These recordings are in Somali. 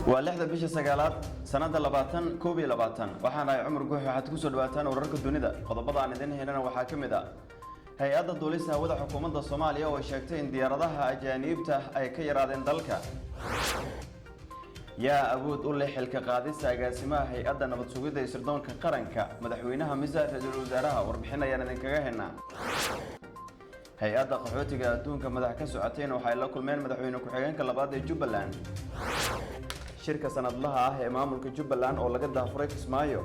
Waa 6-da bisha 9-aad, sanada 2021. Waxaan ahay Cumar Guux. Waxaad kusoo dhawaataan wararka dunida. Qodobada aan idin helana waxaa ka mid ah Hay-adda Duulista Hawada xukuumadda Soomaaliya oo sheegtay in diyaaradaha ajaaniibta ay ka yaraadeen dalka. Yaa awood u leh xilka qaadista agaasimaha Hay-adda Nabad Sugidda iyo Sirdoonka Qaranka, madaxweynaha mise ra-iisul wasaaraha? Warbixin ayaan idinkaga haynaa. Hay-adda Qaxootiga Adduunka madax ka socotayna waxay la kulmeen madaxweyne ku-xigeenka labaad ee Jubbaland. Shirka sanadlaha ah ee maamulka Jubbaland oo laga daafuray Kismaayo.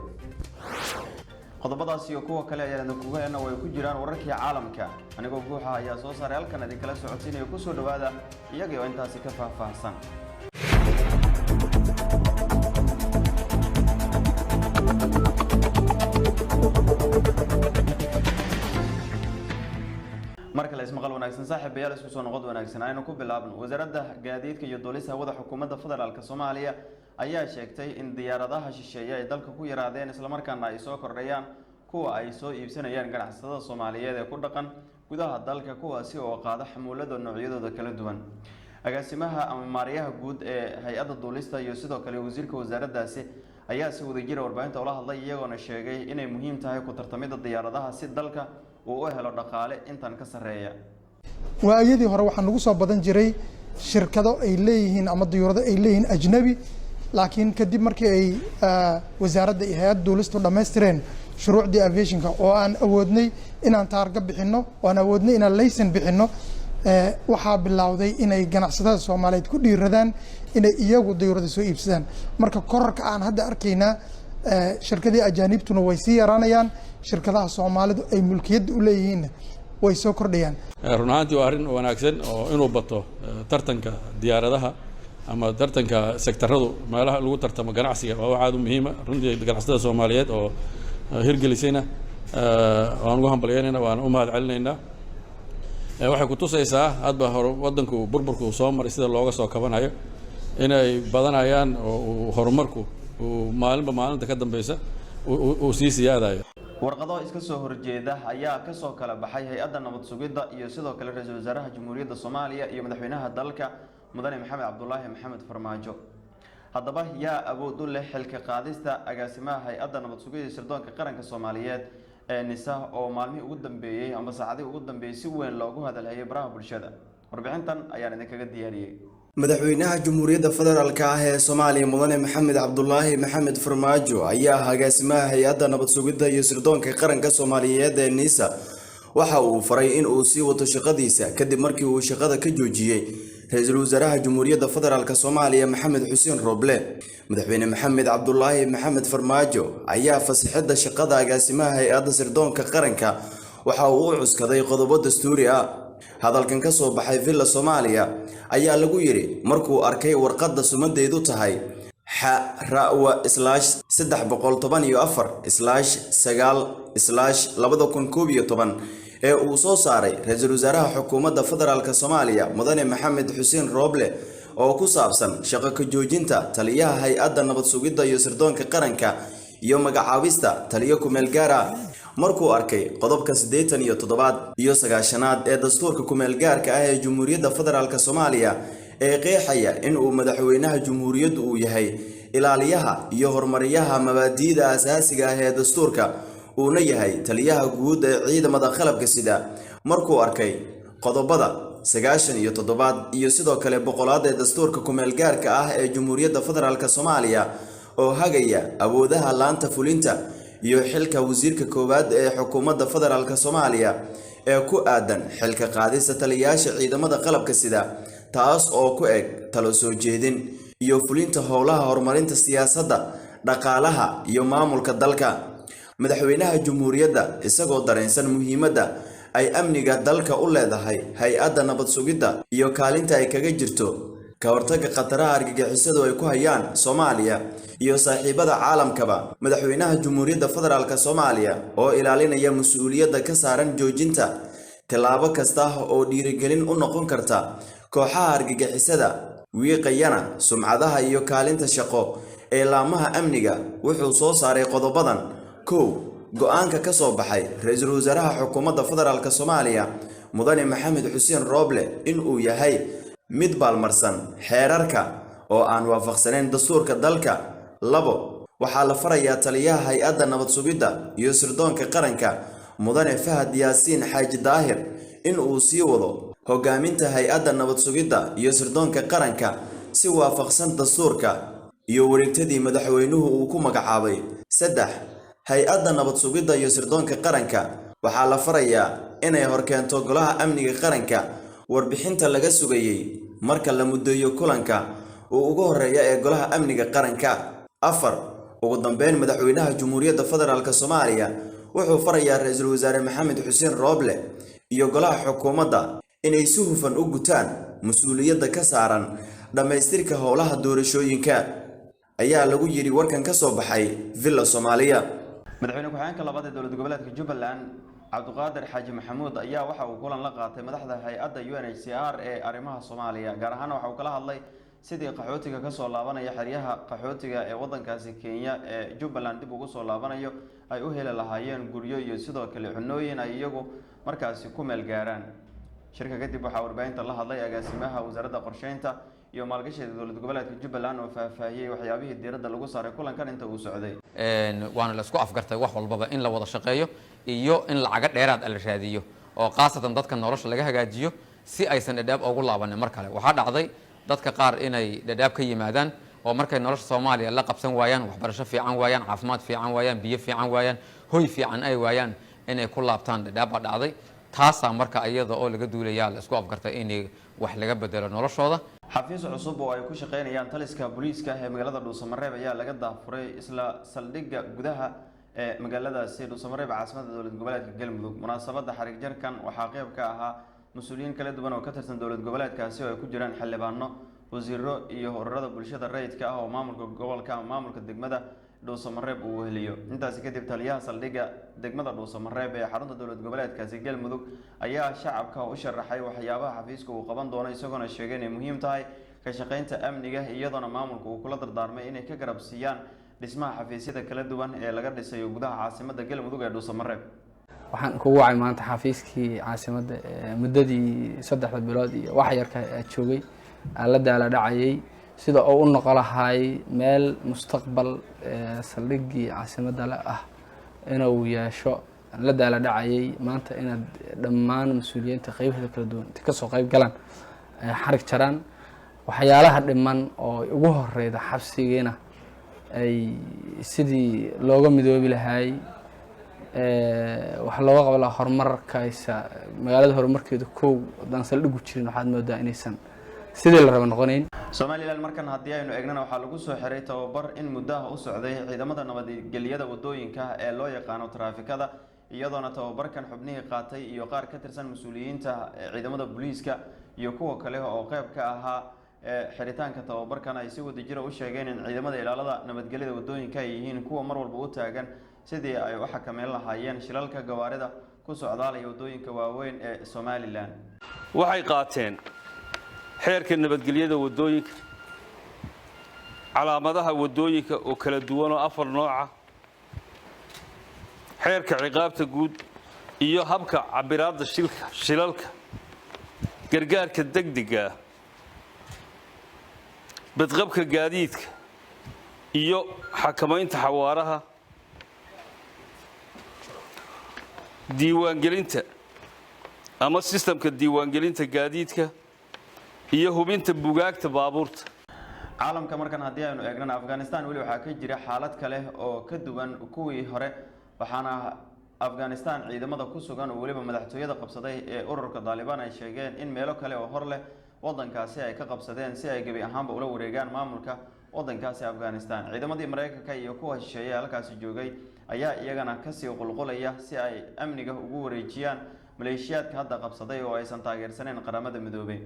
Qodobadaas iyo kuwa kale ayaan idinkugu heyna oo ay ku jiraan wararkii caalamka. Anigoo Guuxa ayaa soo saaray, halkan idinkala socodsiinaya. Kusoo dhawaada iyagii oo intaasi ka faahfaahsan. Mar kale ismaqal wanaagsan, saaxiibayaal, isku soo noqod wanaagsan. Aynu ku bilaabno. Wasaaradda Gaadiidka iyo Duulista Hawada xukuumadda federaalka Soomaaliya ayaa sheegtay in diyaaradaha shisheeye ay dalka ku yaraadeen, islamarkaana ay soo kordhayaan kuwa ay soo iibsanayaan ganacsatada Soomaaliyeed ee ku dhaqan gudaha dalka, kuwaasi oo qaada xamuulada noocyadooda kala duwan. Agaasimaha ama maariyaha guud ee Hay-adda Duulista iyo sidoo kale wasiirka wasaaraddaasi ayaa si wadajira warbaahinta ula hadlay, iyagoona sheegay inay muhiim tahay ku tartamida diyaaradaha si dalka uu u helo dhaqaale intan ka sarreeya. Waayadii hore waxaa nagu soo badan jiray shirkado ay leeyihiin ama diyuurado ay leeyihiin ajnabi, laakiin kadib markii ay wasaaradda iyo hay-adda duulistu dhammaystireen shuruucdii aviationka, oo aan awoodnay inaan taarga bixinno, oo aan awoodnay inaan laysan bixinno, waxaa bilowday inay ganacsatada Soomaaliyeed ku dhiiradaan inay iyagu diyuurada soo iibsadaan. Marka korarka aan hadda arkaynaa, shirkadii ajaanibtuna way sii yaraanayaan, shirkadaha Soomaalidu ay mulkiyadda u leeyihiinna way soo kordhayaan. Run ahaantii waa arrin wanaagsan oo inuu bato tartanka diyaaradaha ama tartanka sektaradu, meelaha lagu tartamo ganacsiga, waa wax aad u muhiima runtii. Ganacsatada Soomaaliyeed oo hirgelisayna waan ugu hambalyeynayna, waan u mahad celinaynaa. Waxay ku tusaysaa hadba hor waddanku burburku soo maray sida looga soo kabanayo, inay badanayaan oo uu horumarku uu maalinba maalinta ka dambeysa uu sii siyaadayo. Warqado iska soo horjeeda ayaa kasoo kala baxay Hay-adda Nabad Sugidda iyo sidoo kale ra-iisul wasaaraha Jamhuuriyadda Soomaaliya iyo madaxweynaha dalka, Mudane Maxamed Cabdulaahi Maxamed Farmaajo. Haddaba yaa awood u leh xilka qaadista agaasimaha Hay-adda Nabad Sugidda iyo Sirdoonka Qaranka Soomaaliyeed ee NISA, oo maalmihii ugu dambeeyey amba saacadihii ugu dambeeyey si weyn loogu hadalhayay baraha bulshada? Warbixintan ayaan idinkaga diyaariyey. Madaxweynaha Jamhuuriyadda Federaalka ah ee Soomaaliya, Mudane Maxamed Cabdulaahi Maxamed Farmaajo, ayaa agaasimaha Hay-adda Nabad Sugidda iyo Sirdoonka Qaranka Soomaaliyeed ee NISA waxa uu faray in uu sii wato shaqadiisa, kadib markii uu shaqada ka joojiyey ra-iisul wasaaraha Jamhuuriyadda Federaalka Soomaaliya, Maxamed Xuseen Roble. Madaxweyne Maxamed Cabdulaahi Maxamed Farmaajo ayaa fasixidda shaqada agaasimaha Hay-adda Sirdoonka Qaranka waxa uu u cuskaday qodobo dastuuri ah. Hadalkan ka soo baxay Villa Soomaaliya ayaa lagu yidhi: markuu arkay warqadda sumadeedu tahay XRW/314/9/2011 ee uu soo saaray ra-iisul wasaaraha xukuumadda federaalka Soomaaliya, Mudane Maxamed Xuseen Rooble, oo ku saabsan shaqo ka joojinta taliyaha Hay-adda Nabad Sugidda iyo Sirdoonka Qaranka iyo magacaabista taliyo kumeel gaar ah. Markuu arkay qodobka 87aad iyo 90aad ee dastuurka kumeel gaarka ah ee Jamhuuriyadda Federaalka Soomaaliya ee qeexaya in uu madaxweynaha jamhuuriyaddu uu yahay ilaaliyaha iyo horumariyaha mabaadi'da asaasiga ah ee dastuurka, uuna yahay taliyaha guud ee ciidamada qalabka sida. Markuu arkay qodobada 97aad iyo sidoo kale 100aad ee dastuurka kumeel gaarka ah ee Jamhuuriyadda Federaalka Soomaaliya oo hagaya awoodaha laanta fulinta iyo xilka wasiirka koowaad ee xukuumadda federaalka Soomaaliya ee ku aadan xilka qaadista taliyayaasha ciidamada qalabka sida, taas oo ku eg talo soo jeedin iyo fulinta howlaha horumarinta siyaasadda, dhaqaalaha iyo maamulka dalka. Madaxweynaha jamhuuriyadda, isagoo dareensan muhiimadda ay amniga dalka u leedahay Hay-adda Nabad Sugidda iyo kaalinta ay kaga jirto ka hortagga khataraha argagixisadu ay ku hayaan Soomaaliya iyo saaxiibada caalamkaba. Madaxweynaha Jamhuuriyadda Federaalka Soomaaliya oo ilaalinaya mas-uuliyadda ka saaran joojinta tillaabo kasta oo dhiirigelin u noqon karta kooxaha argagixisada, wiiqayana sumcadaha iyo kaalinta shaqo ee laamaha amniga, wuxuu soo saaray qodobadan. 1. Go-aanka ka soo baxay ra-iisul wasaaraha xukuumadda federaalka Soomaaliya, Mudane Maxamed Xuseen Rooble, inuu yahay mid baalmarsan xeerarka. oo aan waafaqsanayn dastuurka dalka. 2, waxaa la farayaa taliyaha hay-adda nabad sugidda iyo sirdoonka qaranka, Mudane Fahad Yaasiin Xaaji Daahir, in uu sii wado hogaaminta hay-adda nabad sugidda iyo sirdoonka qaranka si waafaqsan dastuurka iyo wareegtadii madaxweynuhu uu ku magacaabay. 3, hay-adda nabad sugidda iyo sirdoonka qaranka waxaa la farayaa inay horkeento Golaha Amniga Qaranka warbixinta laga sugayey marka la muddeeyo kulanka uu ugu horeeya ee Golaha Amniga Qaranka. 4, ugu dambeyn, Madaxweynaha Jamhuuriyadda Federaalk Soomaaliya wuxuu farayaa Ra-iisul Wasaare Maxamed Xuseen Rooble iyo golaha xukuumadda inay si hufan u gutaan mas-uuliyadda ka saaran dhammaystirka howlaha doorashooyinka, ayaa lagu yidhi warkan ka soo baxay Villa Soomaaliya. Madaxweyne ku-xigeenka labaad ee dowlad goboleedka Jubbaland, Cabdiqaadir Xaaji Maxamuud, ayaa waxa uu kulan la qaatay madaxda hay-adda UNHCR ee arrimaha Soomaaliya. Gaar ahaana waxa uu kala hadlay sidii qaxootiga kasoo laabanaya xeryaha qaxootiga ee wadankaasi Kenya ee Jubbaland dib ugu soo laabanayo ay u heli lahaayeen guryo iyo sidoo kale cunooyin ay iyagu markaasi ku meel gaaraan. Shirka kadib waxaa warbaahinta la hadlay agaasimaha Wasaaradda Qorsheynta iyo Maalgashiga dowlad goboleedka Jubbaland oo faahfaahiyey waxyaabihii diiradda lagu saaray kulankan inta uu socday. Waana la isku afgartay wax walbaba in la wada shaqeeyo iyo in lacago dheeraad la raadiyo, oo khaasatan dadka nolosha laga hagaajiyo si aysan Dhadhaab ugu laabanin mar kale. Waxaa dhacday dadka qaar inay Dhadhaab ka yimaadaan oo markay nolosha Soomaaliya la qabsan waayaan, waxbarasho fiican waayaan, caafimaad fiican waayaan, biyo fiican waayaan, hoy fiican ay waayaan, inay ku laabtaan Dhadhaab baa dhacday. Taasaa marka iyada oo laga duulayaa la isku afgartay inay wax laga bedelo noloshooda. Xafiis cusub oo ay ku shaqeynayaan taliska booliiska ee magaalada Dhuusamareeb ayaa laga daafuray isla saldhigga gudaha ee magaaladaasi Dhuusamareeb, caasimada dowlad goboleedka Galmudug. Munaasabadda xarig jarkan waxaa qeyb ka ahaa mas-uuliyiin kala duwan oo ka tirsan dowlad goboleedkaasi, oo ay ku jiraan xildhibaano, wasiiro iyo ururada bulshada rayidka ah oo maamulka gobolka ama maamulka degmada Dhuusamareeb uu weheliyo. Intaasi kadib, taliyaha saldhigga degmada Dhuusamareeb ee xarunta dowlad goboleedkaasi Galmudug ayaa shacabka u sharaxay waxyaabaha xafiiska uu qaban doono, isagoona sheegay inay muhiim tahay ka shaqeynta amniga, iyadoona maamulka uu kula dardaarmay inay ka garab siiyaan dhismaha xafiisyada kala duwan ee laga dhisayo gudaha caasimada Galmudug ee Dhuusamareeb. Waxaan kugu wacay maanta xafiiskii caasimadda muddadii 3da bilood iyo wax yarka aad joogay aan la daala dhacayay sida oo u noqon lahaay meel mustaqbal saldhiggii caasimadda le ah inuu yeesho aan la daala dhacayay. Maanta inaad dhammaan mas-uuliyiinta qeybaheeda kala duwan inta kasoo qeyb galaan, xarig jaraan, waxyaalaha dhiman oo ugu horeyda xabsigiina ay sidii looga midoobi lahaay, wax looga qaban lahaa horumarkaysa magaalada, horumarkeeda kow haddaan saldhigu jirin waxaad moodaa inaysan sidii la raba noqonayn. Somaliland markan haddii aynu eegnana, waxaa lagu soo xiray tababar in muddaha u socday ciidamada nabadgelyada wadooyinka ee loo yaqaano taraafikada, iyadoona tababarkan xubnihii qaatay iyo qaar ka tirsan mas-uuliyiinta ciidamada booliiska iyo kuwa kale oo qeyb ka ahaa xiritaanka tababarkan ay si wadajira u sheegeen in ciidamada ilaalada nabadgelyada wadooyinka ay yihiin kuwa mar walba u taagan sidii ay u xakameyn lahaayeen shilalka gawaarida ku socdaalaya wadooyinka waaweyn ee Somaliland. Waxay qaateen xeerka nabadgelyada waddooyinka, calaamadaha waddooyinka oo kala duwan oo afar nooca, xeerka ciqaabta guud iyo habka cabiraadda shilka, shilalka, gargaarka degdega ah, badqabka gaadiidka iyo xakamaynta xawaaraha, diiwaangelinta ama sistamka diiwaangelinta gaadiidka iyo hubinta bugaagta baabuurta. Caalamka markan haddii aynu eegnana, Afghanistan weli waxaa ka jira xaalad kale oo ka duwan kuwii hore, waxaana Afghanistan ciidamada ku sugan oo weliba madaxtooyada qabsaday ee ururka Daalibaan ay sheegeen in meelo kale oo hor leh wadankaasi ay ka qabsadeen si ay gebi ahaanba ula wareegaan maamulka wadankaasi Afghanistan. Ciidamadii Mareykanka iyo kuwa shisheeye halkaasi joogay ayaa iyagana kasii qulqulaya si ay amniga ugu wareejiyaan maleeshiyaadka hadda qabsaday oo aysan taageersaneyn Qaramada Midoobay.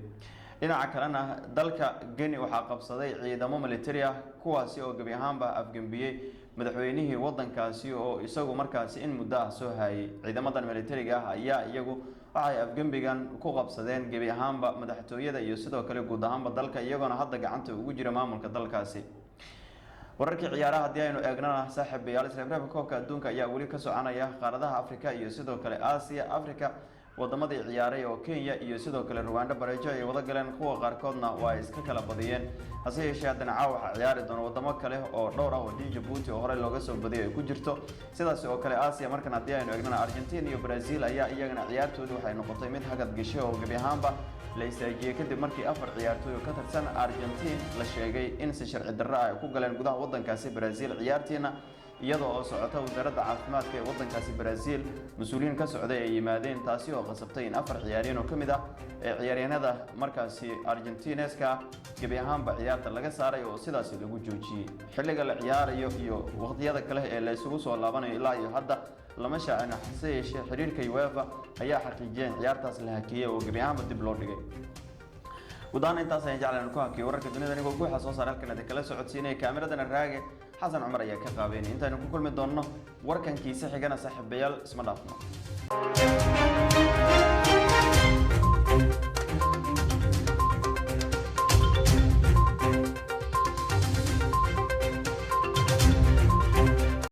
Dhinaca kalena, dalka Geni waxaa qabsaday ciidamo militari ah, kuwaasi oo gebi ahaanba afgembiyey madaxweynihii wadankaasi oo isagu markaasi in muddo ah soo hayay. Ciidamadan militariga ah ayaa iyagu waxay afgembigan ku qabsadeen gebi ahaanba madaxtooyada iyo sidoo kale guud ahaanba dalka, iyagoona hadda gacanta ugu jira maamulka dalkaasi. Wararkii ciyaaraha haddii aynu eegnana, saaxiibayaal, isreebreebka koobka adduunka ayaa weli ka soconaya qaaradaha Africa iyo sidoo kale Aasiya. Africa Wadamadii ciyaaray oo Kenya iyo sidoo kale Ruwanda bareejo ay wada galeen, kuwa qaarkoodna waa ay iska kala badiyeen. Hase yeeshee, haddana caawa waxaa ciyaari doona wadamo kale oo dhowr ah oo Djibouti oo horey looga soo badiyay ay ku jirto. Sidaas oo kale Asia markan haddii aynu eegnana, Argentina iyo Brazil ayaa iyagana ciyaartoodii waxay noqotay mid hagad gashay oo gebi ahaanba la istaajiyey, kadib markii afar ciyaartooy oo ka tirsan Argentine la sheegay in si sharci darro ah ay ku galeen gudaha wadankaasi Brazil ciyaartiina iyadoo oo socota. Wasaaradda caafimaadka ee wadankaasi Brazil mas-uuliyiin ka socday ay yimaadeen, taasi oo qasabtay in afar ciyaaryahan oo ka mid ah ee ciyaaryahanada markaasi Argentineska gebi ahaanba ciyaarta laga saaray oo sidaasi lagu joojiyey. Xilliga la ciyaarayo iyo waqtiyada kale ee la isugu soo laabanayo ilaa iyo hadda lama shaacin. Hase yeeshee, xiriirka UEFA ayaa xaqiijiyay in ciyaartaas la hakiyey oo gebi ahaanba dib loo dhigay. Guud ahaan intaas ayaan jeclaan ku hakiyo wararka dunida, anigoo guuxa soo saar halkan idin kala socodsiinaya, kaamiradana Raage Xasan Cumar ayaa ka qaabeynay. Intaynu ku kulmi doonno warkankiisa xigana, saaxiibayaal, isma dhaafno.